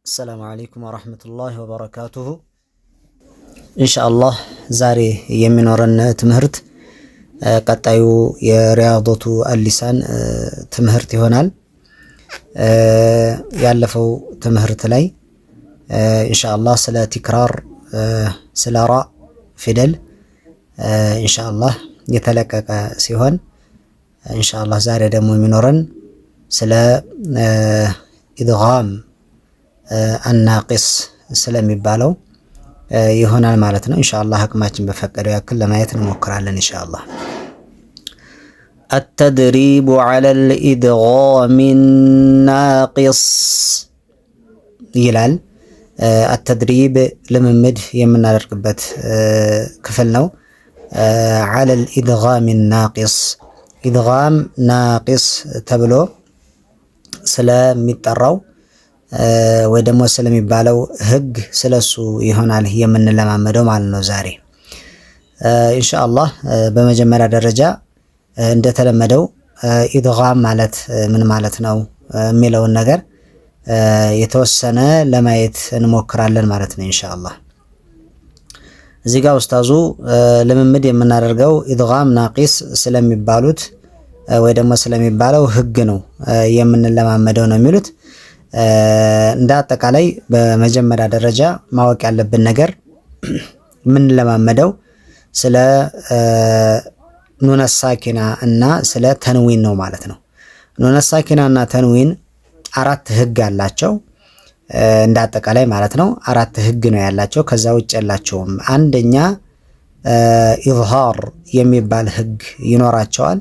السلام عليكم ورحمة الله وبركاته። ኢንሻአላህ ዛሬ የሚኖረን ትምህርት ቀጣዩ የሪያዶቱ አሊሳን ትምህርት ይሆናል። ያለፈው ትምህርት ላይ ኢንሻአላህ ስለ تكرار፣ ስለ ራ ፊደል ኢንሻአላህ የተለቀቀ ሲሆን፣ ኢንሻአላህ ዛሬ ደግሞ የሚኖረን ስለ إدغام الناقص ስለሚባለው ይሆናል ማለት ነው። ኢንሻአላህ አቅማችን በፈቀደው ያክል ለማየት እንሞክራለን። ኢንሻአላህ التدريب على الإدغام الناقص ይላል። التدريب ልምምድ የምናደርግበት ክፍል ነው። على الإدغام الناقص፣ إدغام ناقص ተብሎ ስለሚጠራው ወይ ደግሞ ስለሚባለው ህግ ስለሱ ይሆናል የምንለማመደው ማለት ነው ዛሬ ኢንሻአላህ። በመጀመሪያ ደረጃ እንደተለመደው إدغام ማለት ምን ማለት ነው የሚለውን ነገር የተወሰነ ለማየት እንሞክራለን ማለት ነው ኢንሻአላህ። እዚህ ጋር ኡስታዙ ልምምድ የምናደርገው إدغام ناقص ስለሚባሉት ወይ ደግሞ ስለሚባለው ህግ ነው የምንለማመደው ነው የሚሉት። እንደ አጠቃላይ በመጀመሪያ ደረጃ ማወቅ ያለብን ነገር የምንለማመደው ስለ نون ساكنة እና ስለ تنوين ነው ማለት ነው። نون ساكنة እና تنوين አራት ህግ አላቸው። እንደ አጠቃላይ ማለት ነው፣ አራት ህግ ነው ያላቸው። ከዛ ውጭ ያላቸውም አንደኛ إظهار የሚባል ህግ ይኖራቸዋል።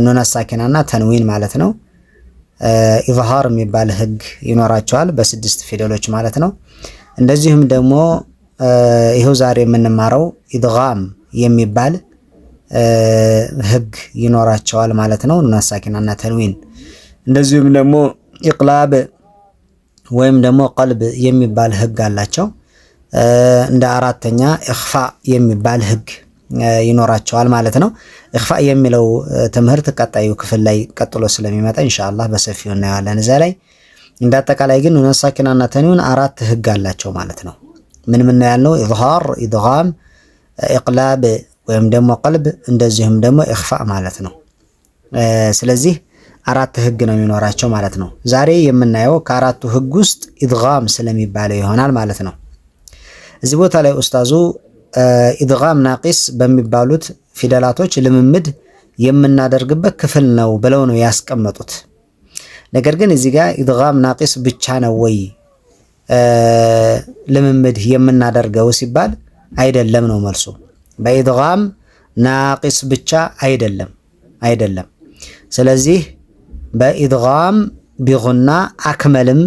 نون ساكنة እና تنوين ማለት ነው። إظهار የሚባል ህግ ይኖራቸዋል በስድስት ፊደሎች ማለት ነው። እንደዚሁም ደግሞ ይኸው ዛሬ የምንማረው إدغام የሚባል ህግ ይኖራቸዋል ማለት ነው። نون ساكنة እና تنوين፣ እንደዚሁም ደግሞ إقلاب ወይም ደግሞ قلب የሚባል ህግ አላቸው። እንደ አራተኛ إخفاء የሚባል ህግ ይኖራቸዋል ማለት ነው። إخفاء የሚለው ትምህርት ቀጣዩ ክፍል ላይ ቀጥሎ ስለሚመጣ ኢንሻአላህ በሰፊው እናየዋለን እዛ ላይ። እንደ አጠቃላይ ግን نون ساكنة እና تنوين አራት ህግ አላቸው ማለት ነው። ምን ምን ያልነው? إظهار፣ إدغام፣ إقلاب ወይም ደግሞ قلب፣ እንደዚሁም ደግሞ إخفاء ማለት ነው። ስለዚህ አራት ህግ ነው የሚኖራቸው ማለት ነው። ዛሬ የምናየው ከአራቱ ህግ ውስጥ إدغام ስለሚባለው ይሆናል ማለት ነው። እዚህ ቦታ ላይ ኡስታዙ إدغام ناقص በሚባሉት ፊደላቶች ልምምድ የምናደርግበት ክፍል ነው ብለው ነው ያስቀመጡት። ነገር ግን እዚህ ጋር إدغام ناقص ብቻ ነው ወይ ልምምድ የምናደርገው ሲባል አይደለም ነው መልሱ። በ إدغام ناقص ብቻ አይደለም አይደለም። ስለዚህ በ إدغام بغنة أكمل ም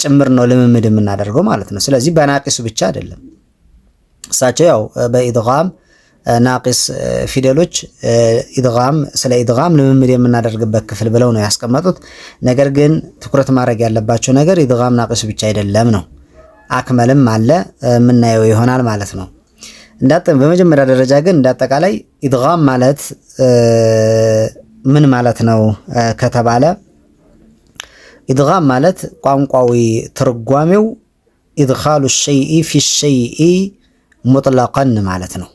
ጭምር ነው ልምምድ የምናደርገው ማለት ነው። ስለዚህ በ ناقص ብቻ አይደለም። እሳቸው ያው በ إدغام ناقص ፊደሎች إدغام ስለ إدغام ልምምድ የምናደርግበት ክፍል ብለው ነው ያስቀመጡት። ነገር ግን ትኩረት ማድረግ ያለባቸው ነገር إدغام ناقص ብቻ አይደለም ነው፣ أكمل ም አለ፣ የምናየው ይሆናል ማለት ነው። በመጀመሪያ ደረጃ ግን እንዳጠቃላይ إدغام ማለት ምን ማለት ነው ከተባለ፣ إدغام ማለት ቋንቋዊ ትርጓሜው إدخال الشيء في الشيء مطلقا ማለት ነው።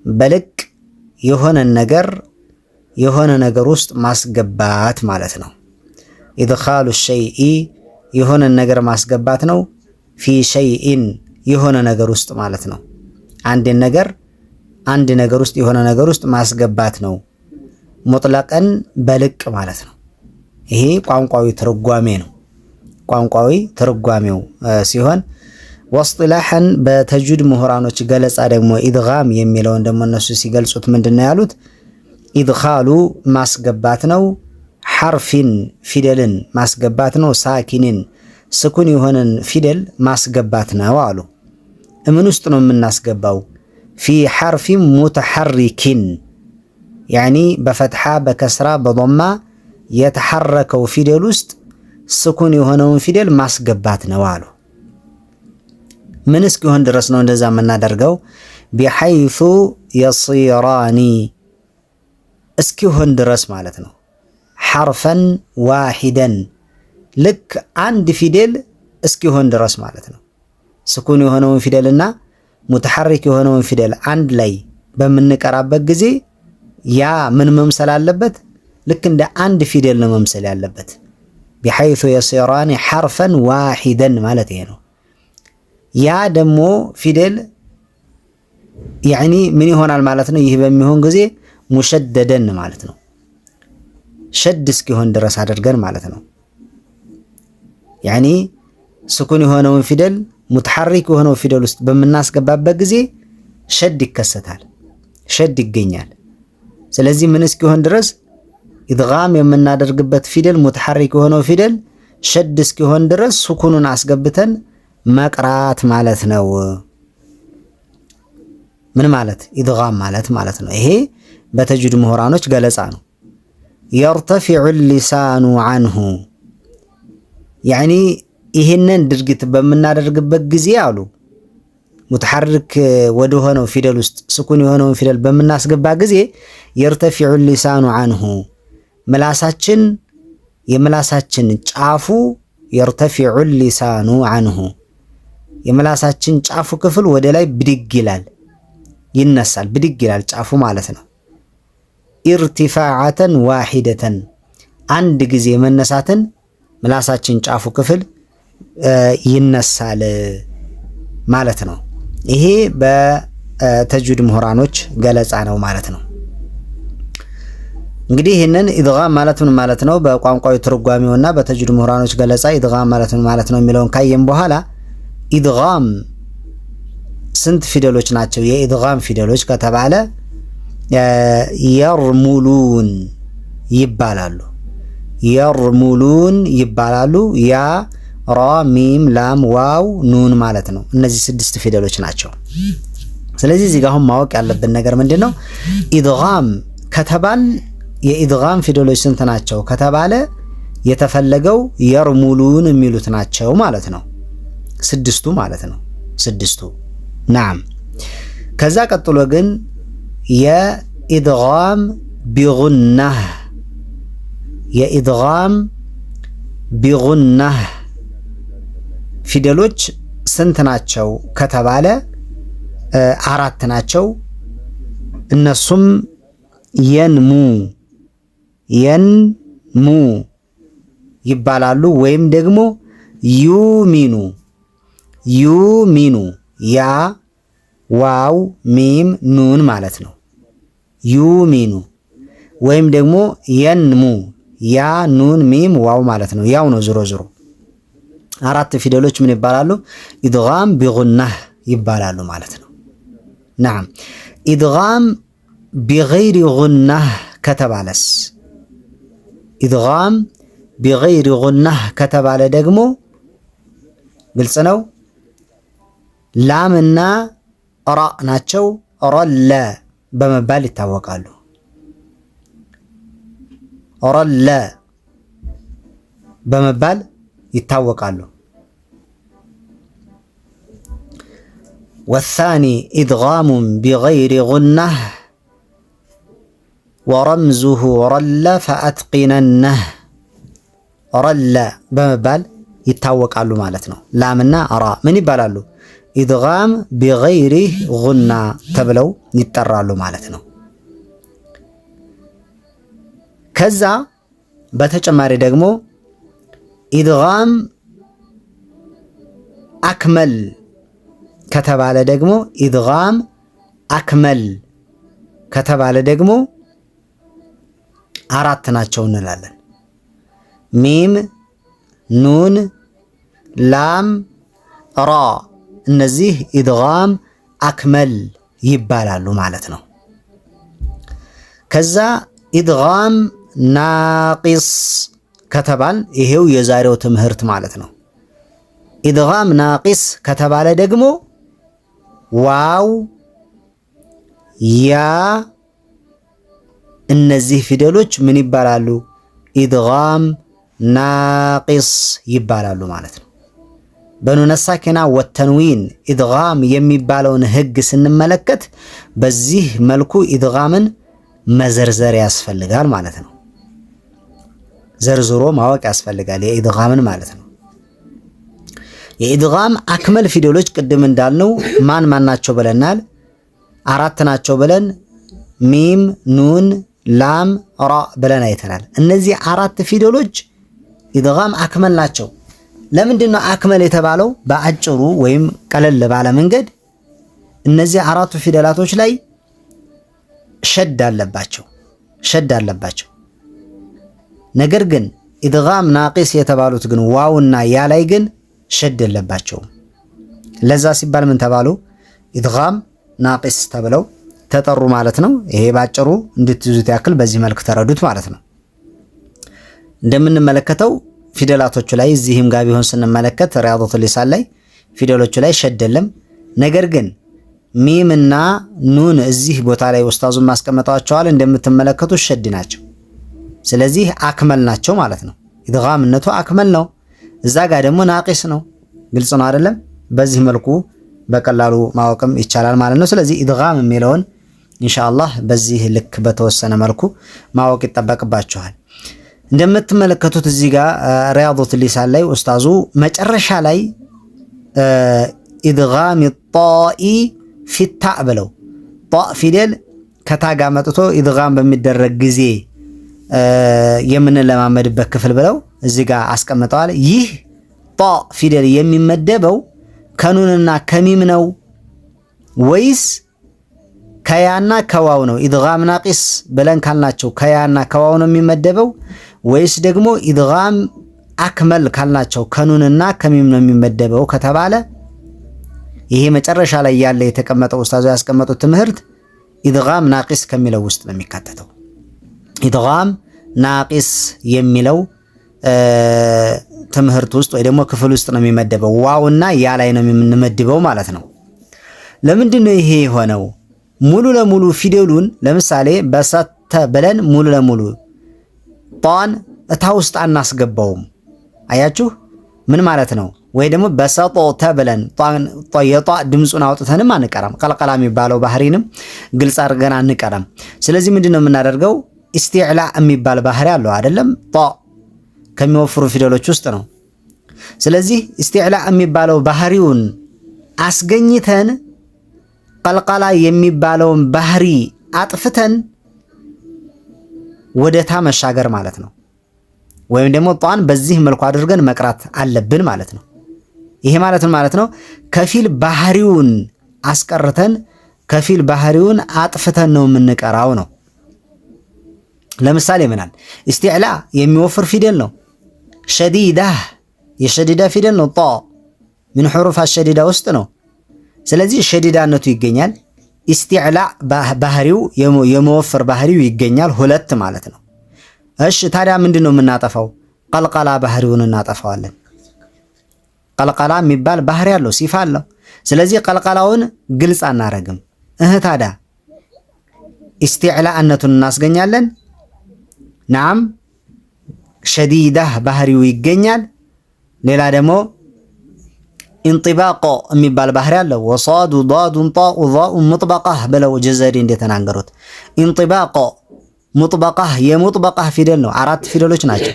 በልቅ የሆነ ነገር የሆነ ነገር ውስጥ ማስገባት ማለት ነው። إدخال الشيء የሆነ ነገር ማስገባት ነው። في شيء የሆነ ነገር ውስጥ ማለት ነው። አንድን ነገር አንድ ነገር ውስጥ፣ የሆነ ነገር ውስጥ ማስገባት ነው። مطلقا በልቅ ማለት ነው። ይሄ ቋንቋዊ ትርጓሜ ነው። ቋንቋዊ ትርጓሜው ሲሆን واصطلاحا በተጅዊድ ምሁራኖች ገለጻ ደግሞ إدغام የሚለውን ደግሞ እነሱ ሲገልጹት ምንድን ነው ያሉት? إدخال ማስገባት ነው። حرف ፊደልን ማስገባት ነው። ساكن ስኩን የሆነን ፊደል ማስገባት ነው አሉ። ምን ውስጥ ነው የምናስገባው? في حرف متحرك፣ يعني በ فتحة፣ በ كسرة፣ በ ضمة የተሐረከው ፊደል ውስጥ ስኩን የሆነውን ፊደል ማስገባት ነው አሉ። ምን እስኪሆን ድረስ ነው እንደዛ የምናደርገው? بحيث يصيران እስኪሆን ድረስ ማለት ነው። حرفا واحدا ልክ አንድ ፊደል እስኪሆን ድረስ ማለት ነው። ስኩን የሆነውን ፊደልና ሙተሐሪክ የሆነውን ፊደል አንድ ላይ በምንቀራበት ጊዜ ያ ምን መምሰል አለበት? ልክ እንደ አንድ ፊደል ነው መምሰል ያለበት። ቢሐይቱ የሲራኒ ሐርፈን ዋሂደን ማለት ይሄ ነው። ያ ደግሞ ፊደል ያኒ ምን ይሆናል ማለት ነው? ይህ በሚሆን ጊዜ ሙሸደደን ማለት ነው። ሸድ እስኪሆን ድረስ አድርገን ማለት ነው። ያኒ ስኩን የሆነውን ፊደል ሙተሐሪክ የሆነው ፊደል ውስጥ በምናስገባበት ጊዜ ሸድ ይከሰታል፣ ሸድ ይገኛል። ስለዚህ ምን እስኪሆን ድረስ ኢድጋም የምናደርግበት ፊደል ሙተሐሪክ የሆነው ፊደል ሸድ እስኪሆን ድረስ ሱኩኑን አስገብተን መቅራት ማለት ነው። ምን ማለት ኢድጋም ማለት ማለት ነው። ይሄ በተጅዊድ ምሁራኖች ገለጻ ነው። የርተፊዑ ሊሳኑ አንሁ ያኒ ይህንን ድርጊት በምናደርግበት ጊዜ አሉ ሙተሐርክ ወደ ሆነው ፊደል ውስጥ ስኩን የሆነውን ፊደል በምናስገባ ጊዜ የርተፊዑ ሊሳኑ አንሁ ምላሳችን የምላሳችን ጫፉ የርተፊዑ ሊሳኑ አንሁ የምላሳችን ጫፉ ክፍል ወደ ላይ ብድግ ይላል፣ ይነሳል፣ ብድግ ይላል ጫፉ ማለት ነው። ኢርቲፋዓተን ዋሂደተን አንድ ጊዜ መነሳትን ምላሳችን ጫፉ ክፍል ይነሳል ማለት ነው። ይሄ በተጅዊድ ምሁራኖች ገለጻ ነው ማለት ነው። እንግዲህ ይህንን ኢድጋም ማለት ምን ማለት ነው በቋንቋዊ ትርጓሜውና በተጅዊድ ምሁራኖች ገለጻ ኢድጋም ማለት ምን ማለት ነው የሚለውን ካየን በኋላ ኢድጋም ስንት ፊደሎች ናቸው የኢድጋም ፊደሎች ከተባለ የርሙሉን ይባላሉ። የርሙሉን ይባላሉ። ያ፣ ራ፣ ሚም፣ ላም፣ ዋው፣ ኑን ማለት ነው። እነዚህ ስድስት ፊደሎች ናቸው። ስለዚህ እዚህ ጋር አሁን ማወቅ ያለብን ነገር ምንድን ነው? ኢድጋም ከተባል የኢድጋም ፊደሎች ስንት ናቸው ከተባለ የተፈለገው የርሙሉን የሚሉት ናቸው ማለት ነው። ስድስቱ ማለት ነው። ስድስቱ ናም። ከዛ ቀጥሎ ግን የኢድጋም ቢጉናህ የኢድጋም ቢጉናህ ፊደሎች ስንት ናቸው ከተባለ አራት ናቸው። እነሱም የንሙ የንሙ ይባላሉ። ወይም ደግሞ ዩሚኑ ዩሚኑ ያ ዋው ሚም ኑን ማለት ነው። ዩሚኑ ወይም ደግሞ የንሙ ያ ኑን ሚም ዋው ማለት ነው። ያው ነው ዝሮ ዝሮ አራት ፊደሎች ምን ይባላሉ? ኢድጋም ቢጉናህ ይባላሉ ማለት ነው። ናም ኢድጋም ቢገይሪ ጉናህ ከተባለስ ኢድጋም ቢገይሪ ጉናህ ከተባለ ደግሞ ግልጽ ነው። ላምና ራ ናቸው። ረለ በመባል ይታወቃሉ። ረለ በመባል ይታወቃሉ። والثاني إدغام بغير غنة ورمزه رل فأتقننه ረለ በመባል ይታወቃሉ ማለት ነው። ላምና ራ ምን ይባላሉ? ኢድጋም ቢገይሪ ጉና ተብለው ይጠራሉ ማለት ነው። ከዛ በተጨማሪ ደግሞ ኢድጋም አክመል ከተባለ ደግሞ ኢድጋም አክመል ከተባለ ደግሞ አራት ናቸው እንላለን። ሚም፣ ኑን፣ ላም፣ ራ እነዚህ ኢድጋም አክመል ይባላሉ ማለት ነው። ከዛ ኢድጋም ናቂስ ከተባል ይሄው የዛሬው ትምህርት ማለት ነው። ኢድጋም ናቂስ ከተባለ ደግሞ ዋው፣ ያ እነዚህ ፊደሎች ምን ይባላሉ? ኢድጋም ናቂስ ይባላሉ ማለት ነው። በኑነ ሳኪና ወተንዊን ኢድጋም የሚባለውን ህግ ስንመለከት በዚህ መልኩ ኢድጋምን መዘርዘር ያስፈልጋል ማለት ነው። ዘርዝሮ ማወቅ ያስፈልጋል የኢድጋምን ማለት ነው። የ إدغام أكمل ፊደሎች ቅድም እንዳልነው ማን ማን ናቸው ብለናል? አራት ናቸው ብለን ሚም፣ ኑን፣ ላም፣ ራ ብለን አይተናል። እነዚህ አራት ፊደሎች إدغام أكمل ናቸው። ለምንድን ነው أكمل የተባለው? በአጭሩ ወይም ቀለል ባለ መንገድ እነዚህ አራቱ ፊደላቶች ላይ شد አለባቸው፣ شد አለባቸው። ነገር ግን إدغام ناقص የተባሉት ግን ዋውና ያ ላይ ግን شد የለባቸውም። ለዛ ሲባል ምን ተባሉ? إدغام ناقص ተብለው ተጠሩ ማለት ነው። ይሄ ባጭሩ እንድትይዙት ያክል በዚህ መልክ ተረዱት ማለት ነው። እንደምንመለከተው ፊደላቶቹ ላይ እዚህም ጋር ቢሆን ስንመለከት رياضة اللسان ላይ ፊደሎቹ ላይ شد የለም። ነገር ግን ሚምና ኑን እዚህ ቦታ ላይ ኡስታዙን ማስቀመጣቸዋል እንደምትመለከቱት شد ናቸው። ስለዚህ أكمل ናቸው ማለት ነው። ኢድጋምነቱ أكمل ነው። እዛ ጋር ደግሞ ناقص ነው። ግልጽ ነው አይደለም? በዚህ መልኩ በቀላሉ ማወቅም ይቻላል ማለት ነው። ስለዚህ ኢድጋም የሚለውን ኢንሻአላህ በዚህ ልክ በተወሰነ መልኩ ማወቅ ይጠበቅባችኋል። እንደምትመለከቱት እዚህ ጋር رياضة اللسان ላይ ኡስታዙ መጨረሻ ላይ إدغام الطاء في التاء ብለው ጣ ፊደል ከታ ጋር መጥቶ ኢድጋም በሚደረግ ጊዜ የምንለማመድበት ክፍል ብለው እዚህ ጋር አስቀምጠዋል። ይህ ጣ ፊደል የሚመደበው ከኑንና ከሚም ነው ወይስ ከያና ከዋው ነው? إدغام ناقص ብለን ካልናቸው ከያና ከዋው ነው የሚመደበው ወይስ ደግሞ إدغام أكمل ካልናቸው ከኑንና ከሚም ነው የሚመደበው ከተባለ ይሄ መጨረሻ ላይ ያለ የተቀመጠው ኡስታዙ ያስቀመጡት ትምህርት إدغام ناقص ከሚለው ውስጥ ነው የሚካተተው። إدغام ناقص የሚለው ትምህርት ውስጥ ወይ ደግሞ ክፍል ውስጥ ነው የሚመደበው። ዋውና ያ ላይ ነው የምንመድበው ማለት ነው። ለምንድን ነው ይሄ የሆነው? ሙሉ ለሙሉ ፊደሉን ለምሳሌ በሰተ ብለን ሙሉ ለሙሉ ጣን እታ ውስጥ አናስገባውም። አያችሁ ምን ማለት ነው? ወይ ደግሞ በሰጦተ ብለን የጧ ድምፁን አውጥተንም አንቀራም። ቀልቀላ የሚባለው ባህሪንም ግልጽ አድርገን አንቀራም። ስለዚህ ምንድን ነው የምናደርገው? ኢስቲዕላ የሚባል ባህሪ አለው አይደለም? ጧ ከሚወፍሩ ፊደሎች ውስጥ ነው። ስለዚህ ኢስቲዕላ የሚባለው ባህሪውን አስገኝተን ቀልቀላ የሚባለውን ባህሪ አጥፍተን ወደታ መሻገር ማለት ነው። ወይም ደግሞ ጧን በዚህ መልኩ አድርገን መቅራት አለብን ማለት ነው። ይሄ ማለት ማለት ነው ከፊል ባህሪውን አስቀርተን ከፊል ባህሪውን አጥፍተን ነው የምንቀራው ነው። ለምሳሌ ምናል استعلاء የሚወፍር ፊደል ነው። شديدة የ شديدة ፊደል ነው። ጣ من حروف الشديدة ውስጥ ነው። ስለዚህ ሸዲዳነቱ ይገኛል። استعلاء ባህሪው የመወፈር ባህሪው ይገኛል። ሁለት ማለት ነው። እሺ ታዲያ ምንድን ነው የምናጠፋው? ቀልቀላ ባህሪውን እናጠፋዋለን። ቀልቀላ የሚባል ባህሪ አለው፣ ሲፋ አለው። ስለዚህ ቀልቀላውን ግልጽ አናረግም። እህ ታዲያ ኢስቲዕላእነቱን እናስገኛለን። ናም ሸዲዳህ ባህሪው ይገኛል። ሌላ ደግሞ ኢንጢባቆ የሚባል ባህሪ አለው። ወሳዱ ዳዱን ጣኡ ዛኡ ሙጥበቃህ ብለው ጀዘሪ እንደተናገሩት ኢንጢባቆ ሙጥበቃህ የሙጥበቃህ ፊደል ነው። አራት ፊደሎች ናቸው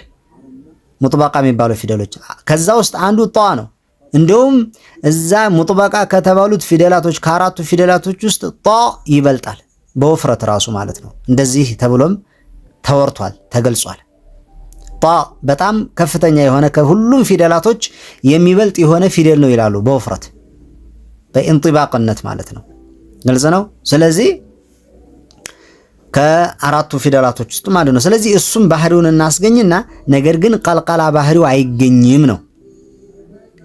ሙጥበቃ የሚባሉ ፊደሎች። ከዛ ውስጥ አንዱ ጣ ነው። እንደውም እዛ ሙጥበቃ ከተባሉት ፊደላቶች ከአራቱ ፊደላቶች ውስጥ ጣ ይበልጣል በውፍረት ራሱ ማለት ነው። እንደዚህ ተብሎም ተወርቷል፣ ተገልጿል። ጣ በጣም ከፍተኛ የሆነ ከሁሉም ፊደላቶች የሚበልጥ የሆነ ፊደል ነው ይላሉ በውፍረት በኢንጢባቅነት ማለት ነው። ግልጽ ነው። ስለዚህ ከአራቱ ፊደላቶች ውስጥ ማለት ነው። ስለዚህ እሱም ባህሪውን እናስገኝና ነገር ግን ቀልቀላ ባህሪው አይገኝም ነው።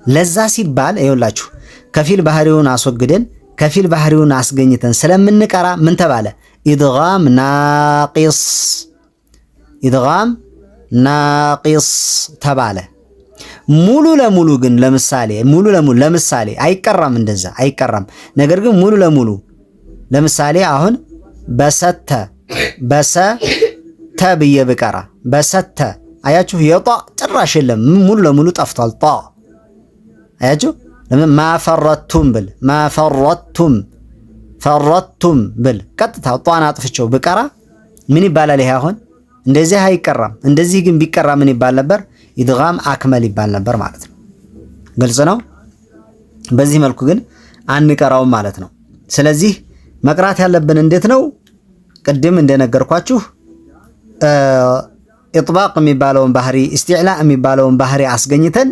ለዛ ሲባል ይኸውላችሁ ከፊል ባህሪውን አስወግደን ከፊል ባህሪውን አስገኝተን ስለምንቀራ ምን ተባለ? إدغام ناقص إدغام ناقص ተባለ። ሙሉ ለሙሉ ግን ለምሳሌ ሙሉ ለሙሉ ለምሳሌ አይቀራም፣ እንደዛ አይቀራም። ነገር ግን ሙሉ ለሙሉ ለምሳሌ አሁን በሰተ በሰተ ብዬ ብቀራ በሰተ፣ አያችሁ የጧ ጭራሽ የለም፣ ሙሉ ለሙሉ ጠፍቷል። ጧ አያችሁ። ለምን ማፈረቱም ብል ማፈረቱም ፈረቱም ብል ቀጥታ ጧን አጥፍቼው ብቀራ ምን ይባላል? ይሄ አሁን እንደዚህ አይቀራም። እንደዚህ ግን ቢቀራ ምን ይባል ነበር? ኢድጋም አክመል ይባል ነበር ማለት ነው። ግልጽ ነው። በዚህ መልኩ ግን አንቀራውም ማለት ነው። ስለዚህ መቅራት ያለብን እንዴት ነው? ቅድም እንደነገርኳችሁ إطباق የሚባለውን ባህሪ፣ استعلاء የሚባለውን ባህሪ አስገኝተን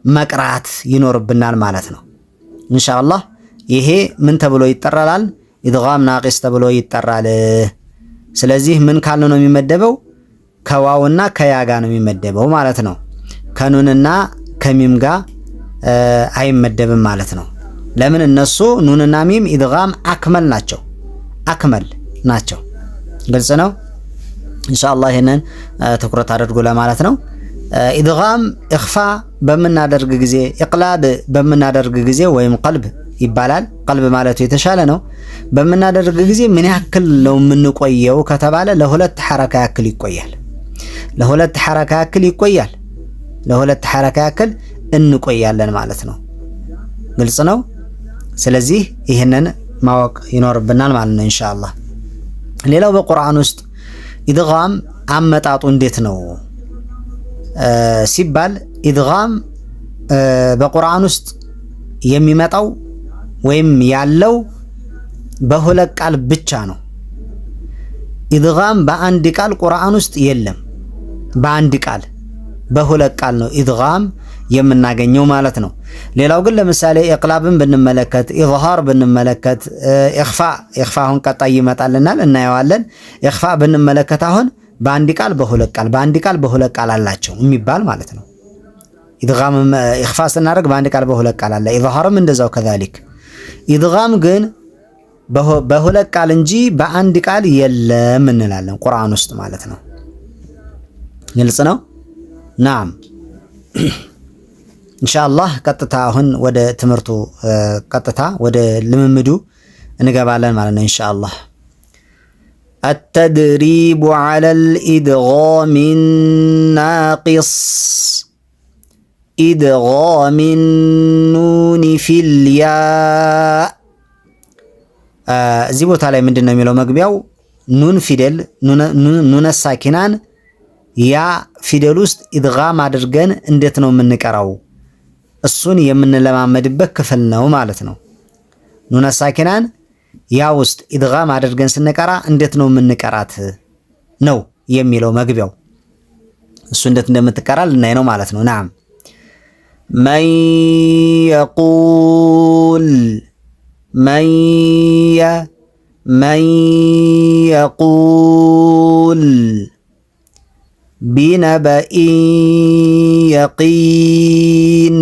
መቅራት ይኖርብናል ማለት ነው። ኢንሻአላህ ይሄ ምን ተብሎ ይጠራል? إدغام ناقص ተብሎ ይጠራል። ስለዚህ ምን ካልን ነው የሚመደበው? ከዋውና ከያ ጋ ነው የሚመደበው ማለት ነው። ከኑንና ከሚም ጋር አይመደብም ማለት ነው። ለምን? እነሱ ኑንና ሚም إدغام أكمل ናቸው፣ أكمل ናቸው። ግልጽ ነው። ኢንሻአላህ ይህንን ትኩረት አድርጎ ለማለት ነው። إدغام إخفاء በምናደርግ ጊዜ፣ إقلاب በምናደርግ ጊዜ ወይም قلب ይባላል። قلب ማለቱ የተሻለ ነው። በምናደርግ ጊዜ ምን ያክል ነው የምንቆየው ከተባለ ለሁለት ሐረካ ያክል ይቆያል። ለሁለት ሐረካ ያክል ይቆያል። ለሁለት ሐረካ ያክል እንቆያለን ማለት ነው። ግልጽ ነው። ስለዚህ ይህንን ማወቅ ይኖርብናል ማለት ነው ኢንሻአላህ። ሌላው በቁርአን ውስጥ ኢድጋም አመጣጡ እንዴት ነው ሲባል ኢድጋም በቁርአን ውስጥ የሚመጣው ወይም ያለው በሁለት ቃል ብቻ ነው። ኢድጋም በአንድ ቃል ቁርአን ውስጥ የለም። በአንድ ቃል፣ በሁለት ቃል ነው ኢድጋም የምናገኘው ማለት ነው። ሌላው ግን ለምሳሌ ኢቅላብን ብንመለከት፣ ኢዝሃር ብንመለከት፣ ኢኽፋ፣ ኢኽፋ አሁን ቀጣይ ይመጣልናል፣ እናየዋለን። ኢኽፋ ብንመለከት አሁን በአንድ ቃል፣ በሁለት ቃል፣ በአንድ ቃል፣ በሁለት ቃል አላቸው የሚባል ማለት ነው። ኢድጋም ኢኽፋ ስናደርግ በአንድ ቃል፣ በሁለት ቃል አለ። ኢዝሃርም እንደዛው كذلك። ኢድጋም ግን በሁለት ቃል እንጂ በአንድ ቃል የለም እንላለን ቁርአን ውስጥ ማለት ነው። ግልጽ ነው። نعم፣ ኢንሻአላህ ቀጥታ አሁን ወደ ትምህርቱ፣ ቀጥታ ወደ ልምምዱ እንገባለን ማለት ነው ኢንሻአላህ። التدريب على الإدغام الناقص إدغام النون في الياء። እዚህ ቦታ ላይ ምንድን ነው የሚለው መግቢያው? ኑን ፊደል፣ ኑነ ሳኪናን ያ ፊደል ውስጥ ኢድጋም አድርገን እንዴት ነው የምንቀራው? እሱን የምንለማመድበት ክፍል ነው ማለት ነው። ኑነ ሳኪናን ያ ውስጥ ኢድጋም አድርገን ስንቀራ እንዴት ነው የምንቀራት ነው የሚለው መግቢያው። እሱ እንዴት እንደምትቀራ ልናይ ነው ማለት ነው። نعم፣ من يقول من من يقول بنبإ يقين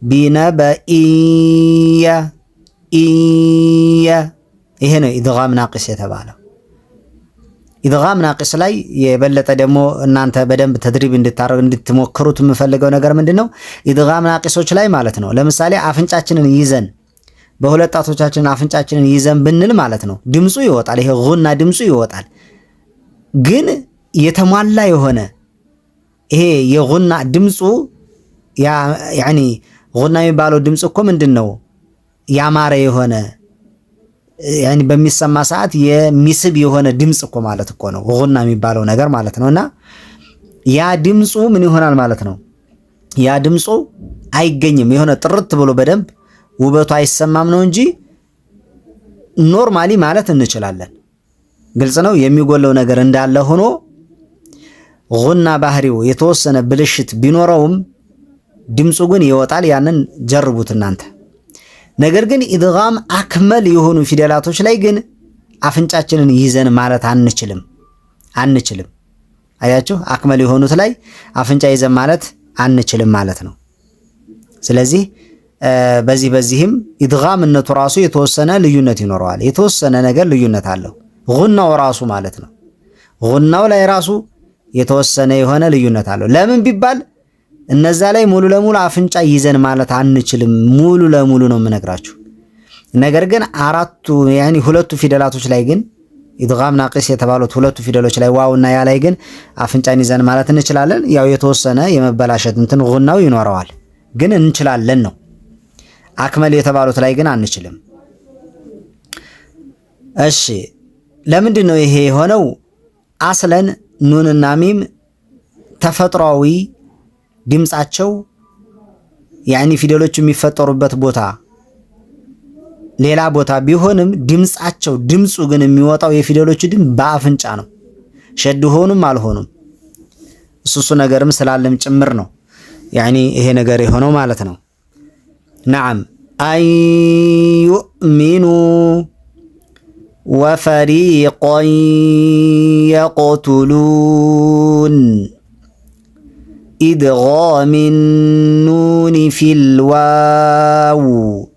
بنبإ ይሄ ነው إدغام ناقص የተባለው። إدغام ناقص ላይ የበለጠ ደግሞ እናንተ በደንብ تدريب እንድታረጉ፣ እንድትሞክሩት የምፈልገው ነገር ምንድን ነው? ኢድጋም ናቂሶች ላይ ማለት ነው። ለምሳሌ አፍንጫችንን ይዘን፣ በሁለት ጣቶቻችን አፍንጫችንን ይዘን ብንል ማለት ነው፣ ድምፁ ይወጣል። ይሄ ጉና ድምፁ ይወጣል። ግን የተሟላ የሆነ ይሄ የጉና ድምፁ፣ يعني ጉና የሚባለው ድምፅ እኮ ምንድን ነው? ያማረ የሆነ፣ يعني በሚሰማ ሰዓት የሚስብ የሆነ ድምፅ እኮ ማለት እኮ ነው ጉና የሚባለው ነገር ማለት ነው። እና ያ ድምፁ ምን ይሆናል ማለት ነው? ያ ድምፁ አይገኝም። የሆነ ጥርት ብሎ በደንብ ውበቱ አይሰማም ነው እንጂ normally ማለት እንችላለን። ግልጽ ነው። የሚጎለው ነገር እንዳለ ሆኖ፣ ጉና ባህሪው የተወሰነ ብልሽት ቢኖረውም ድምፁ ግን ይወጣል። ያንን ጀርቡት እናንተ። ነገር ግን ኢድጋም أكمل የሆኑ ፊደላቶች ላይ ግን አፍንጫችንን ይዘን ማለት አንችልም፣ አንችልም። አያችሁ፣ أكمل የሆኑት ላይ አፍንጫ ይዘን ማለት አንችልም ማለት ነው። ስለዚህ በዚህም ኢድጋምነቱ ራሱ የተወሰነ ልዩነት ይኖረዋል። የተወሰነ ነገር ልዩነት አለው። ጉናው ራሱ ማለት ነው። ጉናው ላይ ራሱ የተወሰነ የሆነ ልዩነት አለው። ለምን ቢባል እነዛ ላይ ሙሉ ለሙሉ አፍንጫ ይዘን ማለት አንችልም። ሙሉ ለሙሉ ነው የምነግራችሁ። ነገር ግን አራቱ፣ يعني ሁለቱ ፊደላቶች ላይ ግን፣ ኢድጋም ናቂስ የተባሉት ሁለቱ ፊደሎች ላይ፣ ዋው እና ያ ላይ ግን አፍንጫን ይዘን ማለት እንችላለን። ያው የተወሰነ የመበላሸት እንትን ጉናው ይኖረዋል፣ ግን እንችላለን ነው። أكمل የተባሉት ላይ ግን አንችልም። እሺ፣ ለምንድን ነው ይሄ የሆነው? أصلا ኑንና ሚም ተፈጥሯዊ ድምፃቸው يعني ፊደሎቹ የሚፈጠሩበት ቦታ ሌላ ቦታ ቢሆንም ድምጻቸው ድምፁ ግን የሚወጣው የፊደሎቹ ድምፅ በአፍንጫ ነው። شد ሆኑም አልሆኑም እሱ ነገርም ስላለም ጭምር ነው يعني ይሄ ነገር የሆነው ማለት ነው። نعم أن يؤمنوا وفريقا يقتلون إدغام النون في الواو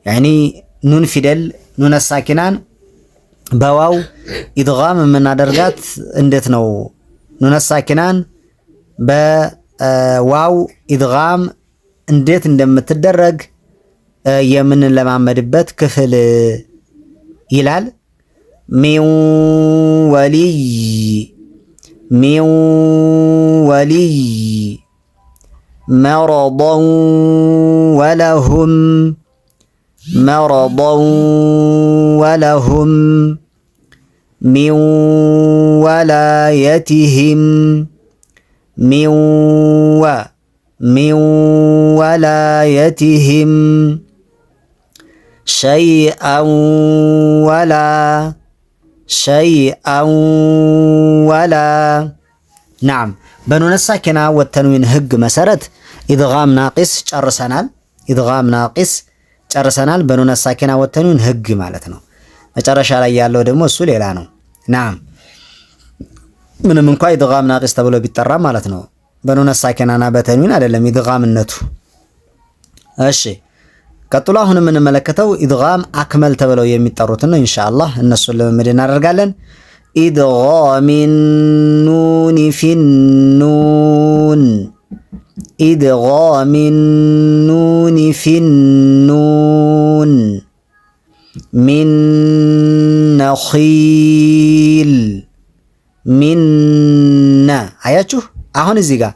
يعني ኑን ፊደል نون ساكنة ን በ واو إدغام የምናደርጋት እንዴት ነው? نون ساكنة ን በ واو إدغام እንዴት እንደምትደረግ የምንለማመድበት ክፍል ይላል። من ولي من ولي مرضا ولهم مرضا ولهم من ولايتهم من و من ولايتهم شيئا ولا شيئا ولا نعم በ نون ساكنة والتنوين ህግ መሰረት إدغام ناقص ጨርሰናል። إدغام ناقص ጨርሰናል። በ نون ساكنة والتنوين ህግ ማለት ነው። መጨረሻ ላይ ያለው ደግሞ እሱ ሌላ ነው። نعم ምንም እንኳ إدغام ناقص ተብሎ ቢጠራ ማለት ነው። በ نون ساكنة ና በ تنوين አይደለም ኢድጋምነቱ። እሺ ቀጥሎ አሁን የምንመለከተው إدغام أكمل ተብለው የሚጠሩትን ነው። ኢንሻአላህ እነሱን ልምምድ እናደርጋለን። إدغام النون في النون إدغام النون في النون من نخيل من አያችሁ። አሁን እዚህ ጋር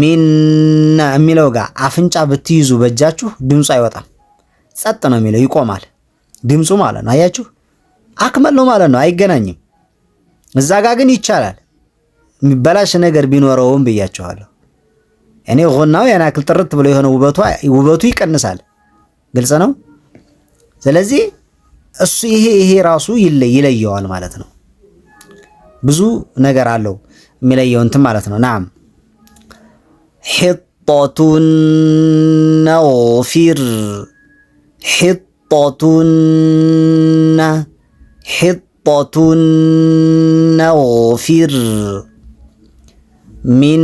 من የሚለው ጋር አፍንጫ ብትይዙ በእጃችሁ ድምፁ አይወጣም። ጸጥ ነው የሚለው ይቆማል፣ ድምፁ ማለት ነው። አያችሁ أكمل ነው ማለት ነው። አይገናኝም። እዛ ጋ ግን ይቻላል። የሚበላሽ ነገር ቢኖረውም ብያችኋለሁ። እኔ ጉናው ያን ያክል ጥርት ብሎ የሆነ ውበቱ ይቀንሳል። ግልጽ ነው። ስለዚህ እሱ ይሄ ራሱ ይለየዋል ማለት ነው። ብዙ ነገር አለው የሚለየው እንትን ማለት ነው። نعم حطة نغفر حطة حطة نغفر من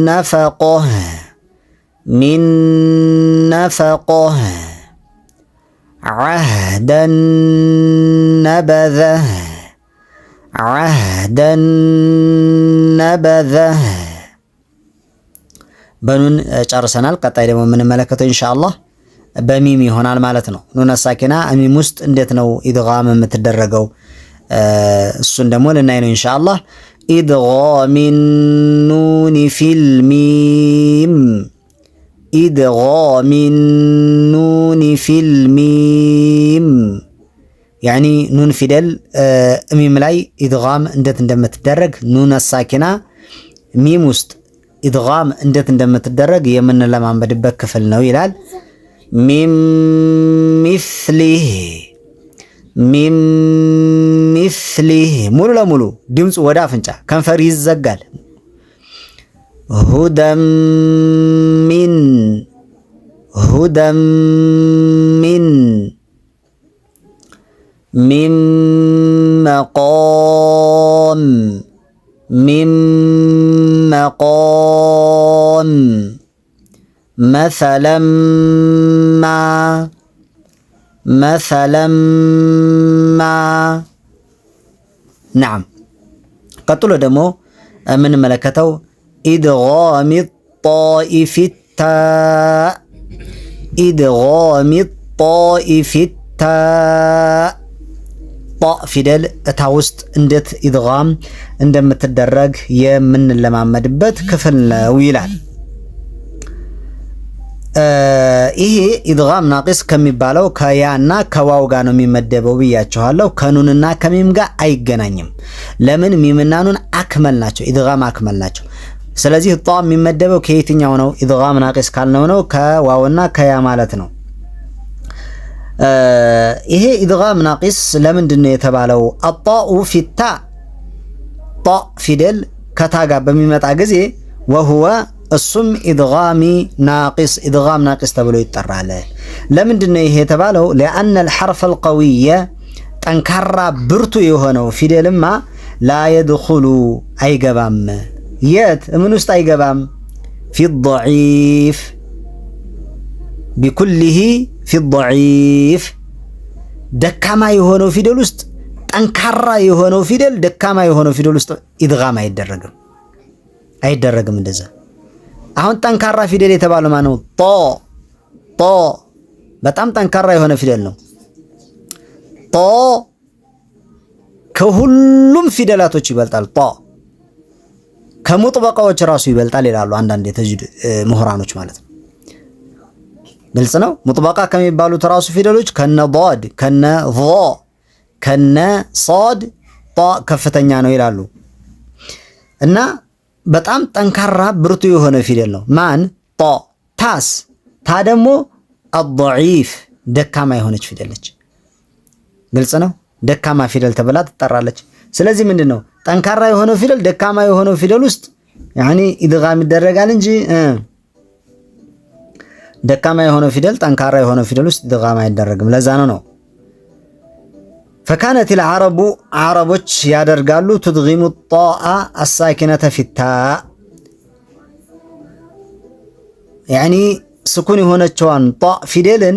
نفقة من نفقة عهدا نبذه عهدا نبذه በ نون ጨርሰናል። ቀጣይ ደግሞ የምንመለከተው ኢንሻአላህ በ ميم ይሆናል ማለት ነው። نون ساكنة ميم ውስጥ እንዴት ነው إدغام የምትደረገው? እሱን ደግሞ ልናይ ነው ኢንሻአላህ። إدغام النون في الميم إدغام النون في الميم يعني ኑን ፊደል ሚም ላይ إدغام እንዴት እንደምትደረግ نون ساكنة ميم ውስጥ إدغام እንዴት እንደምትደረግ የምንለማመድበት ክፍል ነው ይላል። من مثله من مثله ሙሉ ለሙሉ ድምፁ ወደ አፍንጫ ከንፈር ይዘጋል። هدى من هدى من من مقام من مقام مثلا ما مثلا ما نعم። ቀጥሎ ደግሞ የምንመለከተው إدغام الطاء في التاء إدغام الطاء في التاء طاء ፊደል እታ ውስጥ እንዴት إدغام እንደምትደረግ የምንለማመድበት ክፍል ነው ይላል። ይሄ إدغام ناقص ከሚባለው ከያና ከ واو ጋር ነው የሚመደበው ብያችኋለሁ። ከኑንና ከሚም ጋር አይገናኝም። ለምን? ሚምና ኑን أكمل ናቸው፣ إدغام أكمل ናቸው። ስለዚህ ጧ የሚመደበው ከየትኛው ነው? إدغام ناقص ካልነው ነው ከዋውና ከያ ማለት ነው። ይሄ إدغام ناقص ለምንድን ነው የተባለው? الطاء في التاء ጧ ፊደል ከታ ጋር በሚመጣ ጊዜ وهو እሱም إدغام ناقص إدغام ناقص ተብሎ ይጠራል። ለምንድን ነው ይሄ የተባለው? لأن الحرف القوي ጠንካራ ብርቱ የሆነው ፊደልማ لا يدخل አይገባም። የት ምን ውስጥ አይገባም? في الضعيف بكله في الضعيف ደካማ የሆነው ፊደል ውስጥ ጠንካራ የሆነው ፊደል ደካማ የሆነው ፊደል ውስጥ ኢድጋም አይደረግም አይደረግም። እንደዛ አሁን ጠንካራ ፊደል የተባለው ማነው? ጦ ጦ በጣም ጠንካራ የሆነ ፊደል ነው። ጦ ከሁሉም ፊደላቶች ይበልጣል። ጦ ከሙጥበቃዎች ራሱ ይበልጣል ይላሉ አንዳንድ የተጅዊድ ምሁራኖች ማለት ነው። ግልጽ ነው። ሙጥበቃ ከሚባሉት ራሱ ፊደሎች ከነ ዷድ፣ ከነ ዞ፣ ከነ ሶድ ጦ ከፍተኛ ነው ይላሉ። እና በጣም ጠንካራ ብርቱ የሆነ ፊደል ነው። ማን ጦ። ታስ ታ ደግሞ الضعيف ደካማ የሆነች ፊደል ነች። ግልጽ ነው። ደካማ ፊደል ተብላ ትጠራለች። ስለዚህ ምንድን ነው ጠንካራ የሆነው ፊደል ደካማ የሆነው ፊደል ውስጥ يعني ኢድጋም ይደረጋል እንጂ ደካማ የሆነው ፊደል ጠንካራ የሆነው ፊደል ውስጥ ኢድጋም አይደረግም። ለዛ ነው فكانت العرب ዓረቦች ያደርጋሉ تدغم الطاء الساكنة في التاء يعني ስኩን የሆነችዋን ጧ ፊደልን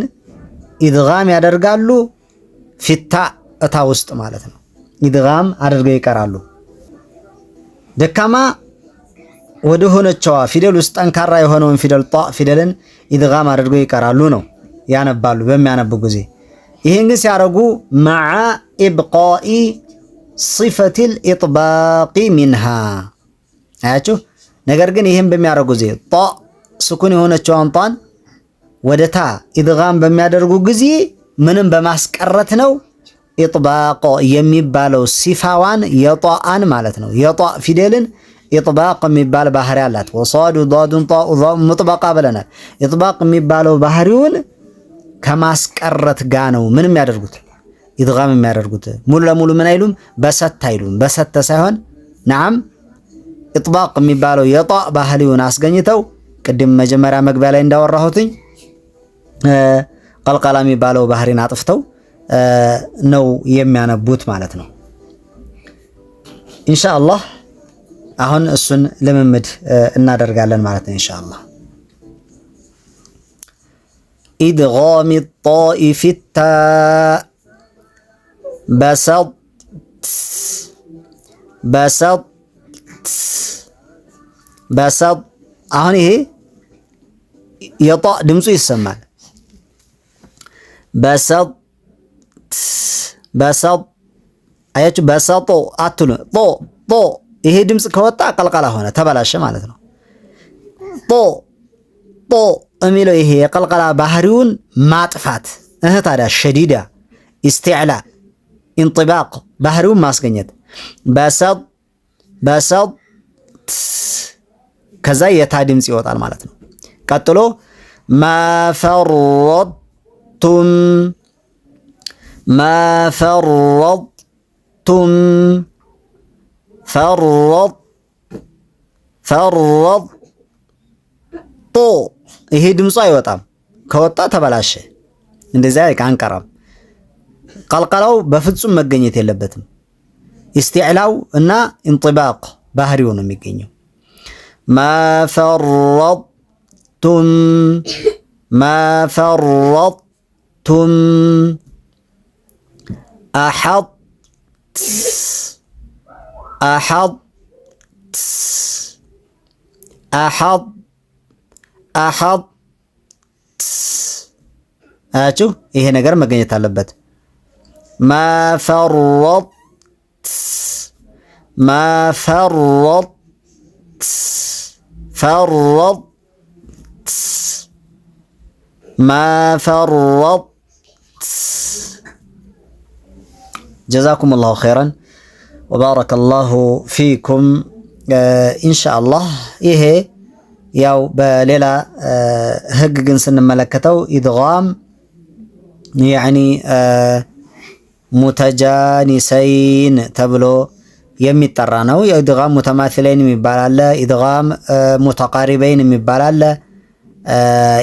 ኢድጋም ያደርጋሉ في التاء እታ ውስጥ ማለት ነው። ኢድጋም አድርገው ይቀራሉ። ደካማ ወደ ሆነችዋ ፊደል ውስጥ ጠንካራ የሆነውን ፊደል ጧ ፊደልን ኢድጋም አድርገው ይቀራሉ ነው ያነባሉ በሚያነቡ ጊዜ። ይህን ግን ሲያደርጉ مع إبقاء صفة الإطباق منها አያችሁ። ነገር ግን ይህን በሚያደርጉ ጊዜ ጧ ስኩን የሆነችዋን ጧን ወደ ታ ኢድጋም በሚያደርጉ ጊዜ ምንም በማስቀረት ነው ኢጥባቅ የሚባለው ሲፋዋን የጧአን ማለት ነው። የጧ ፊደልን ኢጥባቅ የሚባል ባህሪ አላት። وصاد ضاد طاء ሙጥበቃ ብለናል። ኢጥባቅ የሚባለው ባህሪውን ከማስቀረት ጋ ነው ምን የሚያደርጉት ኢድጋም የሚያደርጉት። ሙሉ ለሙሉ ምን አይሉም፣ በሰት አይሉም። በሰተ ሳይሆን نعم ኢጥባቅ የሚባለው የጧ ባህሪውን አስገኝተው ቅድም መጀመሪያ መግቢያ ላይ እንዳወራሁትኝ ቀልቀላ የሚባለው ባህሪን አጥፍተው ነው የሚያነቡት ማለት ነው። ኢንሻአላህ አሁን እሱን ልምምድ እናደርጋለን ማለት ነው። ኢንሻአላህ إدغام الطاء في التاء በሰጥ በሰጥ በሰጥ። አሁን ይሄ የጧ ድምፁ ይሰማል። በሰጥ በሰጥ አያችሁ፣ በሰጦ አትሉ ጦ ጦ። ይሄ ድምፅ ከወጣ ቀልቀላ ሆነ፣ ተበላሸ ማለት ነው። ጦ ጦ የሚለው ይሄ የቀልቀላ ባህሪውን ማጥፋት እህ ታዲያ ሸዲዳ ኢስቲዕላ ኢንጢባቅ ባህሪውን ማስገኘት በሰጥ በሰጥ፣ ከዛ የታ ድምፅ ይወጣል ማለት ነው። ቀጥሎ ማፈረጥቱም ማፈረጥቱም ፈረጥ ፈረጥ ጦ ይሄ ድምፁ አይወጣም። ከወጣ ተበላሸ። እንደዚያ አንቀራም። ቀልቀላው በፍጹም መገኘት የለበትም። ኢስቲዕላው እና ኢንጢባቅ ባህሪው ነው የሚገኘው። ማፈረጥቱም ማፈረጥቱም አሐጥ አሐጥ አሐጥ አሐጥ አያችሁ፣ ይሄ ነገር መገኘት አለበት። ማፈረጥ ማፈረጥ ፈረጥ ማፈረጥ። ጀዛኩም ላሁ ኸይረን ወባረከ ላሁ ፊኩም። ኢንሻአላህ ይሄ ያው በሌላ ህግ ግን ስንመለከተው إدغام يعني متجانسين ተብሎ የሚጠራ ነው። የ إدغام متماثلين የሚባል አለ። إدغام متقاربين የሚባል አለ።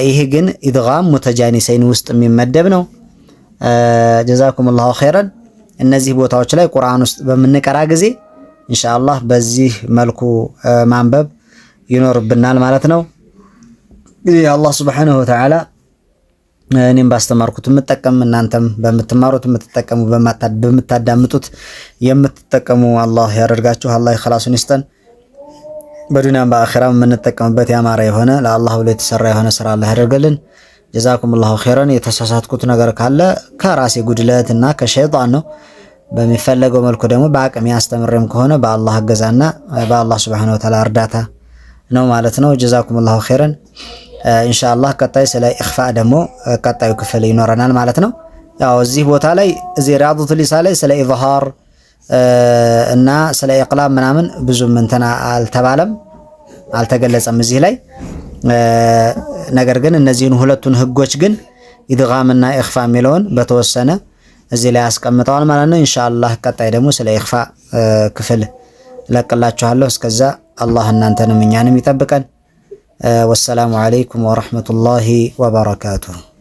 ይሄ ግን إدغام متجانسين ውስጥ የሚመደብ ነው። جزاكم الله خيرا። እነዚህ ቦታዎች ላይ ቁርአን ውስጥ በምንቀራ ጊዜ ኢንሻአላህ በዚህ መልኩ ማንበብ ይኖርብናል ማለት ነው። እንግዲህ አላህ سبحانه وتعالى እኔም ባስተማርኩት የምጠቀም እናንተም በምትማሩት የምትጠቀሙ በምታዳምጡት የምትጠቀሙ አላህ ያደርጋችሁ። አላህ ኢኽላሱን ይስጠን። በዱንያም በአኺራም የምንጠቀምበት ያማረ የሆነ ለአላህ ብሎ የተሰራ የሆነ ስራ አላህ ያደርግልን። جزاكم الله خيرا። የተሳሳትኩት ነገር ካለ ከራሴ ጉድለት እና ከሸይጣን ነው። በሚፈለገው መልኩ ደግሞ በአቅሜ አስተምሬም ከሆነ በአላህ እገዛና በአላህ سبحانه وتعالى እርዳታ ነው ማለት ነው። جزاكم الله خيرا። ኢንሻአላህ ቀጣይ ስለ ኢኽፋ ደግሞ ቀጣዩ ክፍል ይኖረናል ማለት ነው። ያው እዚህ ቦታ ላይ እዚህ ሪያዱት ሊሳን ላይ ስለ ኢዝሃር እና ስለ ኢቅላብ ምናምን ብዙም እንትና አልተባለም፣ አልተገለጸም እዚህ ላይ። ነገር ግን እነዚህን ሁለቱን ህጎች ግን ኢድጋምና ኢኽፋ የሚለውን በተወሰነ እዚህ ላይ አስቀምጠዋል ማለት ነው። ኢንሻአላህ ቀጣይ ደግሞ ስለ ኢኽፋ ክፍል እለቅላችኋለሁ። እስከዛ አላህ እናንተንም እኛንም ይጠብቀን። والسلام عليكم ورحمة الله وبركاته።